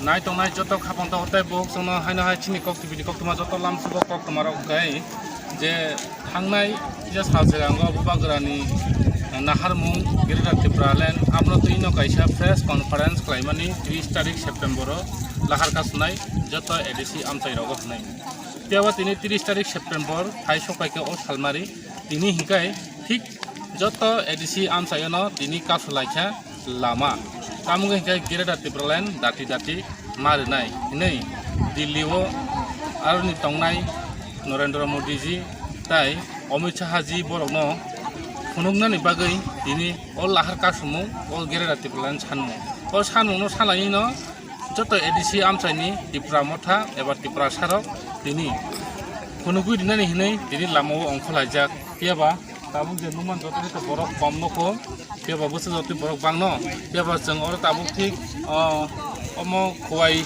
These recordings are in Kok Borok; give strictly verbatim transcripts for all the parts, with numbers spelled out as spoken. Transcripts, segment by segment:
Nai tongnai joto khapang tei bukhuk chwngno haino hai chini kok T V ni koktwma joto lamsugo koktwma rok khe je thangnai je sal swkango Bubagrani naharmung Greater Tipraland abono twi no kaisa press conference khlaimani tris tarik September o lahar kasnai joto A D C amchai rogo hwnwi. Phiya ba tini tris tarik September hai sokphaikhe o salmari tini hinkhe thik joto A D C amchaiono tini kasu laikha lama. Tamo hinkhe Greater Tipraland dati dati ma rwnai hinwi Delhi o aroni tongnai Narendra Modi ji tai Amit Shah ji borokno phunuknani bagwi tini o lahar kasumung o Greater Tipraland sanmung. O sanmungno salaino joto A D C amchaini Tipra Motha eba Tiprasarok tini phunugwi rinani hinwi tini lamao ongkhorlaijak. Phiya ba tabuk je nukman joto joto borok kom nukho, phiya ba bwswk joto borok bangno. Phiya ba chwng oro tabuk thik, o, omo Khowai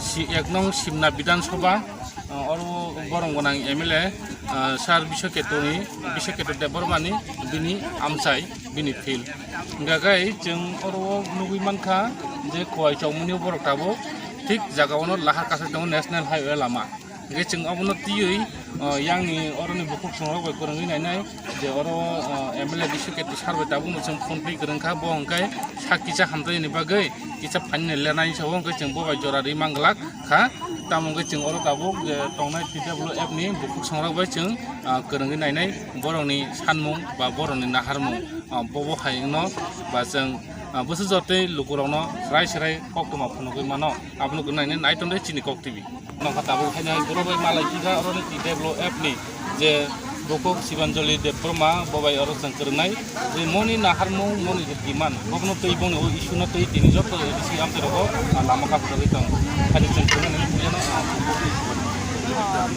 si ek nong Simna Bidhan Sabha, o, oro borong gwnang M L A, o, Sir Biswaketu ni, Biswaketu Debbarma ni bini amchai, bini field. Hingkha khe chwng oro o nugwi mankha je Khowai chongmani borok tabuk thik jaga ono lahar kasai tongo national highway lama. Hingkhe chwng obono twiwi, o, yang ni oro ni bukhuk songrok bai kwrwngwi nainai je oro, o, M L A Biswaketu sir bai tabukno chwng phone twi kwrwngkha, bo hwnkhe sak kisa hamjaknani bagwi kisa phaini lenani sabo hwnkhe chwng bo bai jora rwi manglak kha. Tamo hwnkhe chwng oro tabuk je tongnai T W F ni bukhuk songrok bai chwng, o, kwrwngwi nainai borokni sanmung ba borokni naharmung. Ah, bobo hai wngno ba chwng, ah, bwswk jotoi lukurokno rai se rai koktwma phunugwi mano, abono gwnangni naitonde chini kok T V. Nokha tabuk haino borok bai malai kisa oro ni T W F ni je bukhuk Sibanjali Debbarma bo bai oro chwng kwrwngnai je moni naharmung moni je demand bobono twi boni o issue no twi tini joto A D C amchai rogo, ah, lama kaphugwi tong. Haino chwng kwrwngnani puiyano, ah,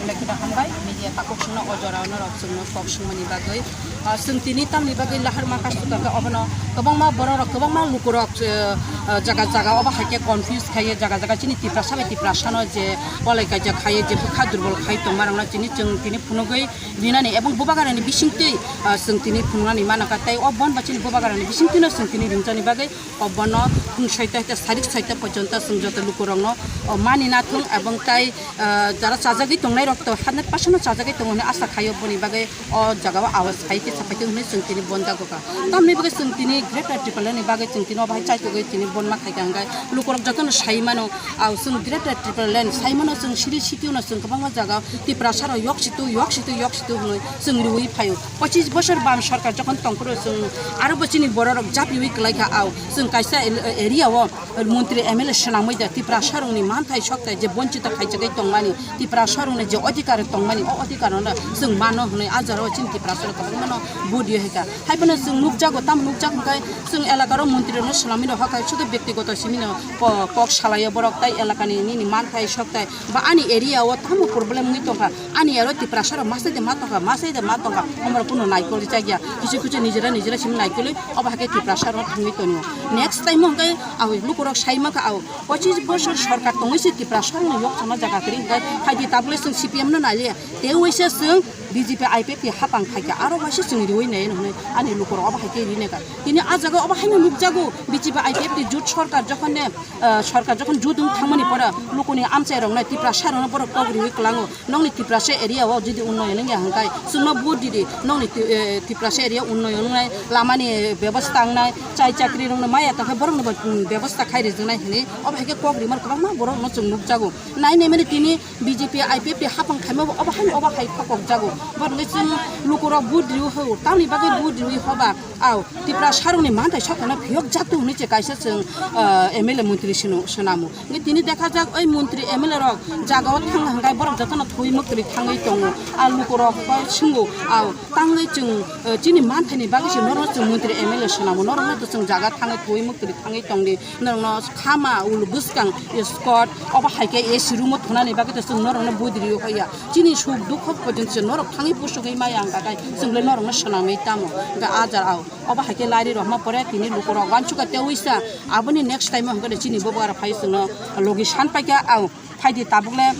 Lekha hambai media takhuk songno o jora norok chwngno kok swngmani bagwi. Ah, chwng tini tamni bagwi lahar ma kasu tongkha, obono kwbangma borok rok, kwbangma lukurok, eh, eh, jaga jaga obo hai khe confuse khaiye, jaga jaga chini Tiprasa bai Tiprasano je walai kaijak khaiye, je bwkha durbol khai tongma rokno chini chwng tini phunugwi rinani ebong Bubagrani bisingtwi, ah, chwng tini phunuknani manakha tei o bon ba chini Bubagrani bisingtwino chwng tini ringjani bagwi obono phung soita hwnkhe sarik soita porjonto chwng joto lukurokno, o, mani nathung ebong tai, ah, jara chajagwi tongnairok to hundred percent no chajagwi tongo hwnwi asa khaio, boni bagwi o jaga o awas khai khe sapai tong hwnwi chwng tini bon jago kha. Tamni bagwi chwng tini Greater Tipraland ni bagwi chwng tini obo hai chaitugwi tini bon ma khai kha, hwnkhe lukurok jotono sai mano, ah, chwng Greater Tipraland sai mano, chwng siri city no chwng kwbangma jaga Tiprasa rok yok situ, yok situ, yok situ hwnwi chwng riwi phaio. Pochis bosor bam sorkar jokhon tongphuru chwng aro bo chini bororok japiwi kwlai kha, au chwng kaisa el-, area o montri M L A swnamwi da Tiprasarokni manthai sokthai je bonchito khaijagwi tongmani, Tiprasarokni je odhikar tongmani, o odhikarno chwng mano hwnwi a jorao chini Tiprasarok kwbangmano vote rwi hai kha. Haiphano chwng nukjago, tamo nukjak hwnkhe chwng elakaro montrirokno swnamwi rw kha, sudu byaktigoto simino ko-, kok salaio borok tai elakani nini manthai sokthai ba ani area o tamo problem wngwi tongkha. Ani aro Tiprasa rok masai de ma tongkha, masai de ma tongkha, omoro kunu naikol rijak ya. Kisu kisu nijera nijera simi naikolwi, obo hai khe Tiprasa rok thangwi tongo. Next time o hwnkhe abo lukurok sai mankha, abo pochis bosor sorkar tongwi se Tiprasa rokno yok chana jaga kwrwi hwnkhe phaidi tabukle chwng C P M no nailia. Tei waisa chwng B J P I P F T hapang khaikha, aro waisa chwng riwi nai hwnwi ani lukurok obo hai khe rinai kha. Tini a jaga obo haino nukjago, B J P I P F T jut sorkar jokhon ne, ah, sorkar jokhon jut wng thangmani pore lukuni amchai rokno Tiprasa rokno borok kok riwi kwlango. Nokni Tiprasa area o jodi unnoyon wngya hwnkhe chwngno vote didi, nokni Ti-, eh, Tiprasa area unnoyon wngnai, lamani bebosta wngnai, chai chakri rokno maya tongkhe borokno bo, um, bebosta khai rijwngnai hwnwi obo hai khe kok rimar kwbangma borokno chwng nukjago. Nai nai mani tini B J P I P F T hapang khaima bo obo haino obo hai kha kokjago. Borokni chwng lukurok vote riwi hao, tamni bagwi vote riwi hoba, ao, Tiprasarokni manthai sokhano phiyok jatu hwnwi se kaisa chwng, ah, M L A montri swnamo. Hwnkhe tini dekha jak, oi montri M L A rok jagao thangna hwnkhe borok jotono thwi mwktwlwi thangwi tongo. A lukurok koi swngo, ao, tangwi chwng, ah, chini manthaini bagwi se norok chwng montri M L A swnamo, norokno to chwng jaga thangwi thwi mwktwlwi thangwi tongdi. Norokno khama, ulo bwskang, escort, obo hai khe A C room o thunani bagwi to chwng norokno vote riwi hoya. Chini suk dukho pojinto se norok thangwi pusugwi maya wngkha khe chwng le norokno swnamwi tamo. Hwnkhe a jara o, obo hai khe lari rwma pore tini lukurok uansukha tei uisa aboni next time o hwnkhe chini bubagra phai chwngno logi san paikha, ao phaidi tabuk le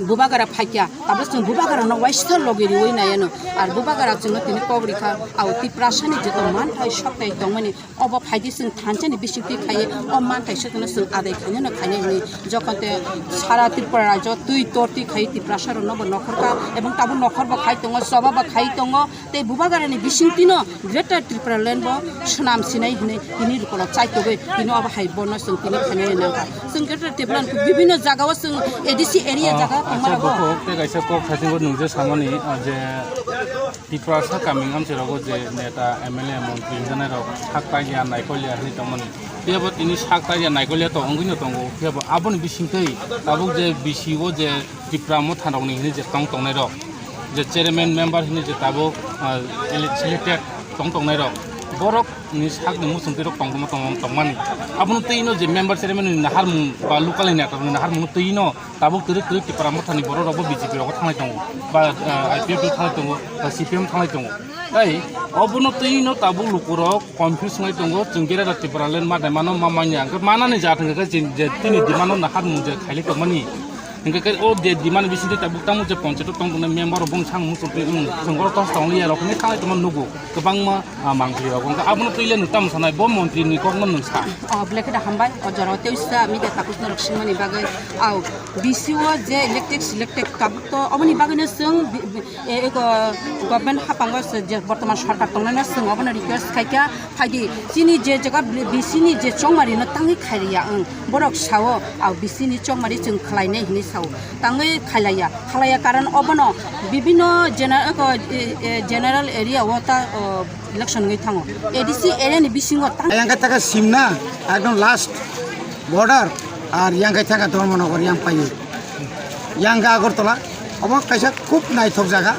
bubagra phaikha, tabuk chwng bubagrano uaisa logi riwi naiano. Ar bubagra chwngno tini kok rikha, ao Tiprasani joto manthai sokthai tongmani Obo phaidi chwng thansa ni bisingtwi khaiwi o manthai sotono chwng adai khainano khainai hwnwi jokhon te sara Tripura rajyo twi tortwi khaiwi Tiprasa rokno bo nokhorkha ebong tabuk nokhor bo khai tongo, choba bo khai tongo tei bubagra ni bisingtwino Greater Tripura Land bo swnam sinai hwnwi tini rwkolo chaitogwi tini obo hai bono chwng tini khainani nangkha. Chwng Greater Tripura ni bibinno jagao chwng A D C area jaga tongma rogo. Bokhok tei kaisa kok thaisingo nungje samani, ah, je Tiprasa kaming amchai rogo je neta, M L A, montri wngjanai rok sak taiya, naikolya hinwi tongmani. Phiya bo tini sak taiya, naikolya to wngwino tongo. Phiya bo aboni bisingtwi tabuk je B C o je Tipra motha rokni hinwi je tong tongnai rok, je chairman member hinwi je tabuk, ah, ele-, selected tong tongnai rok, borok ni sakni muchungtwi rok tongma tong-, tongmani. Abono twi no je member chairman ni naharmung ba local ni neta rokni naharmung no twi no Tabuk twrwk twrwk Tipra Mothani borok rok bo B J P rogo thanglai tongo, ba, ah, I P F T thanglai tongo, ba C P M thanglai tongo. Tei obono twi no tabuk lukurok confuse wngwi tongo, chwng khe Greater Tipraland ma dai mano ma manya, hwnkhe manani jat hwnkhe je tini demand no naharmung je khailai tongmani. Hwnkhe khe o je demand bisingtwi tabuk tamo je ponchayato tong tongnai member rok bongni samung muchungtwi, wng, chwng oro tos tongliya rok hinwi thanglai tongma nugo. Kwbangma, ah, mangpili rok wngkha. Abono twi le nwng tamo sanai, bo montri ni kokno nwng sa. O, belai khe da hambai. O jorao tei usa media takhuk norok singmani bagwi, au, B C o je elected selected tabuk to, oboni bagwino chwng bi-, bi-, e, eko government haphango se je bortoman sarkar tongnaino chwng obono request khaikha, phaidi chini je jaga B C ni je chongmarino tangwi khairiya wng, borok sao, au, B C ni chongmari chwng khlainai hinwi sao, tangwi khailaiya, khalaiya karon obono bibinno gener-, eko, e, e, general area o ta, o, election wngwi thango. A D C area ni bisingo tang- Yang khe thaka Simna, ekdom last border, ar yang khe thaka Dharmanagar yang paio. Yang khe Agartala, obo kaisa khub naithok jaga,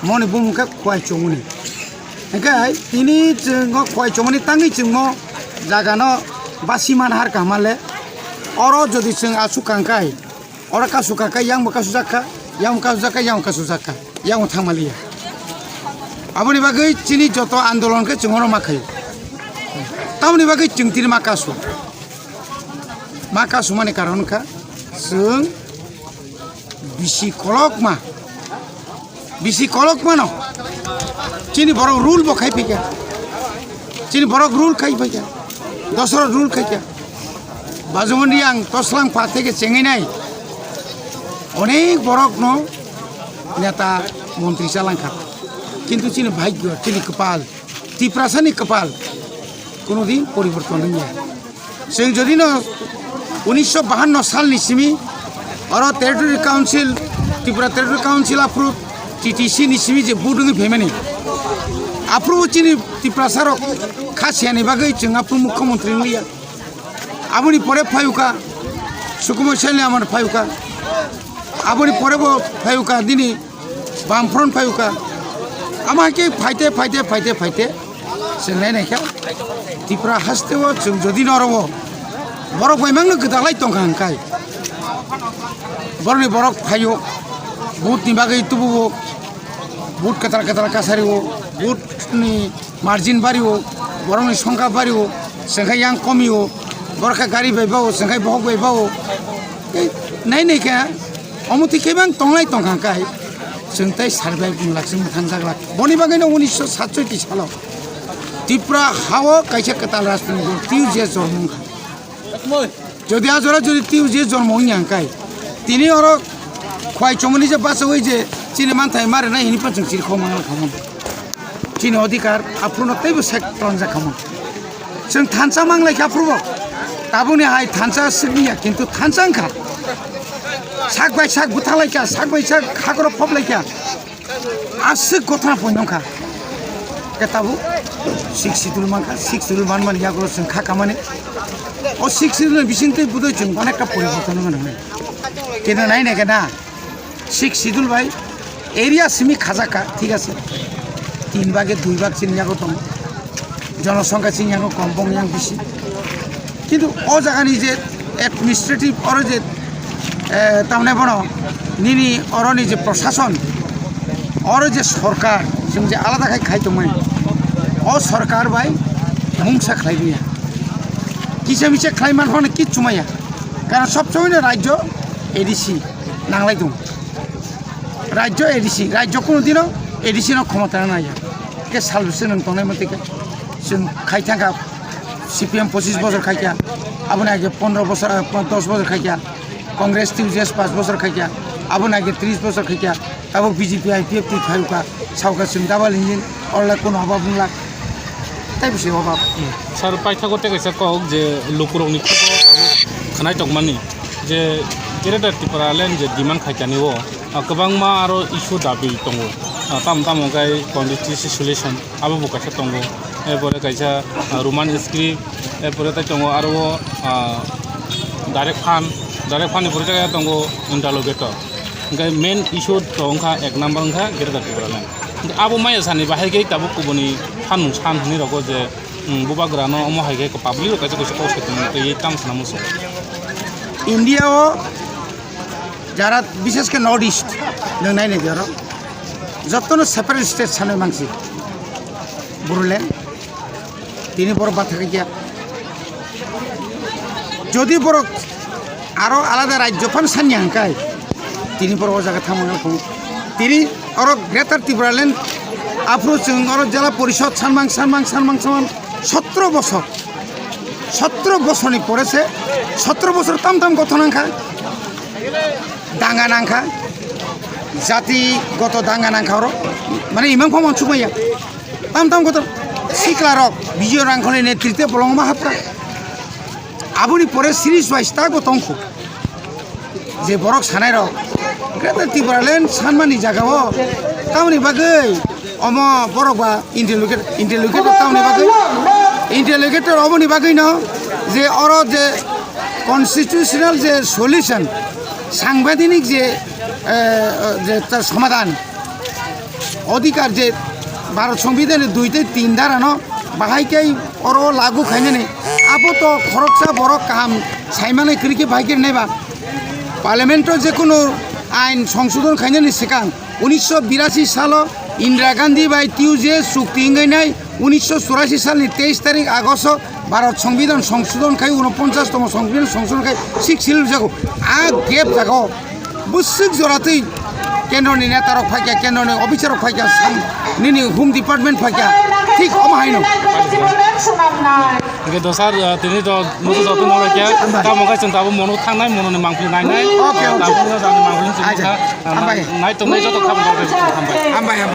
moni bumung khe Khowai Chomoni. Hingkhe tini chwng o Khowai Chomoni tangwi chwngmo jaga no basi man har kaham le, oro jodi chwng aswk kang khai, Oro kasu kha khe, yang bo kasu jak kha, yang bo kasu jak kha, yang bo kasu jak kha, yang bo thangma liya. Aboni bagwi chini joto andolon khe chwng oro ma khaio. Tamoni bagwi chwng tini ma kasu. Ma kasu mani karon kha chwng bisi kolokma. Bisi kolokmano. Chini borok rule bo khai phikha. Chini borok rule khai phikha. Dosra rule khaikha. Bajumani ang toslang pa theke chenginai. Onek borokno neta montri chalangkha. Kintu chini bhagyo, chini kwpal, Tiprasani kwpal, kunudin poriborton wngya. Chwng jodi no unisho bahanno salni simi oro Territory Council, Tripura Territory Council aphuru T T C ni simi je vote wngwi phaimani, aphuru chini Tiprasa rok kha siyani bagwi chwng aphuru mukhyamantri wngliya. Aboni pore phayuka Sukumo Saini amar phayuka, aboni pore bo phayuka dini Bamfront phayuka. Ama khe phaite, phaite, phaite, phaite. Chwng nai nai khe Tripura haste o chwng jodi noro o borok bai mangno gwdalai tongkha hwnkhai. Borokni borok phaio, vote ni bagwi tubuo, vote kwtal kwtal kasari o, vote ni margin bari o, borokni songkha bari o, chwngkha yang komi o, borok kha gari bai bao, chwngkha bohok bai bao. Tei nai nai khe omo twi khe bang tonglai tongkha hwnkhai. Chwng tei survive wng lak, chwng mwthang jak lak. Boni bagwino unisho satchoti salo Tripura hao kaisa kwtal rajniti dol T U J S jormo wngkha. Jodi a jora jodi T U J S jormo wngya hwnkhai, tini oro Khowai Chomoni je bachawi je chini manthai ma rwnai hini phano chwng chiri kho manglak khamon. Chini odhikar aphuru no teibo sek tlangjak khamon. Chwng thansa manglai kha aphuru bo. Tabukni hai thansa swkliya, kintu thansa wngkha. Sak bai sak bwtha lai kha, sak bai sak hakoro phop lai kha. Aswk gothana poino wngkha. Khe tabuk six schedule mankha, six schedule manmani yago chwng kha kamani. O six schedule ni bisingtwi budui chwng onekta poriborton wngmani hwnwi. Keno nai nai khe na, six schedule bai area simi khajak kha, thik ase. Tin bage dui bag chini yago tongo. Jonosongkha chini yago kom, bong yang bisi. Kintu o jagani je administrative oro je, eh, tamne bono nini oroni je prosason, oro je sorkar, chwng je alada khai khai tongmani, o sorkar bai mungsa khlai maya. Kisa misa khlai man phano kichu maya. Karon sob somoi no rajyo A D C nanglai tongo. Rajyo A D C, rajyo kuno dino A D C no khomota naya. Ke salvation nang tongnai mate ke. Chwng khai thangkha C P M pochis bosor khaikha. Aboni age pondro bosor, ah, dos bosor khaikha. Congress T U J S panch bosor khaikha. Aboni age tris bosor khaikha. Tabuk B J P I P F T khaikha. Saukha chwng double engine. Orla kuno obab wngla. Tai bisi obab. Sir, paithago tei kaisa kok je lukurokni khugo tabuk khwnai tongmani je Greater Tipraland je demand khaikani o, ah, kwbangma aro issue dabi tongo. Ah, tamo tamo khe constituency solution abo bo kaisa tongo. Erpore kaisa, ah, Roman script, erpore tai tongo aro o, ah, direct fund, direct fund ni pore tai tongo interlocutor. Hingke main issue to wngkha ek number wngkha Greater Tipraland. Hingke abo maya sani bahai khe tabuk kubuni phanmung san hwnwi rogo je, mm, bubagrano omo hai khe public rok kaisa kaisa kok sai tongmani tei tamo sana muchung. India o jara bishesh khe North East nwng nai nai jaro jotono separate state sanwi mangsi Bodoland. Tini borok bathakya. Jodi borok aro alada rajyo phan sanya hwnkhe, tini borok o jaga thangmani phung. Tini oro Greater Tipraland aphuru chwng oro Jela Porishod sanmang, sanmang, sanmang, sanmang, sotro bosor. Sotro bosorni pore se, sotro bosor tam tam gothona wngkha. Danga nangkha. Jati goto danga nangkha oro. Mane imang pha mansukmaya. Tam tam kotor sikla rok Bijoy Rangkholi netrite bolong ma hapkha. Aboni pore series wise ta go tongkho. Je borok sanai rok Greater Tipraland sanmani jaga o tamoni bagwi omo borok ba interlocutor, interlocutor tamoni bagwi interlocutor oboni bagwi no je oro je constitutional je solution sangbidinik je, eh, je ta somadhan odhikar je Bharat Songbidan ni dui tei tin dhara no bahai khe oro lagu khainani abo to khoroksa borok kaham saimani kwrwi khe bahai khe nai ba Parliament o je kunu ain songsodhon khainani swkang unisho birasi salo Indira Gandhi bai T U J chukti wngwi nai unisho churasi salni teis tarik Agosto Bharat Songbidan songsodhon khai unoponchas tomo Songbidan songsodhon khai sik sil jago a gap jago. Bwswk jora twi kendroni neta rok phaikha, kendroni officer rok phaikha, sang nini home department phaikha, thik omo haino. Hingke dosar, ah, tini to mutu joto nolai khe, tamo khe chwng tabuk mono thangnai, mononi mangpili nainai. Okay, okay. Tabuk no jani mangpili chwng kha, ah, hambai. Nai tongnai joto kha, hambai. Hambai, hambai.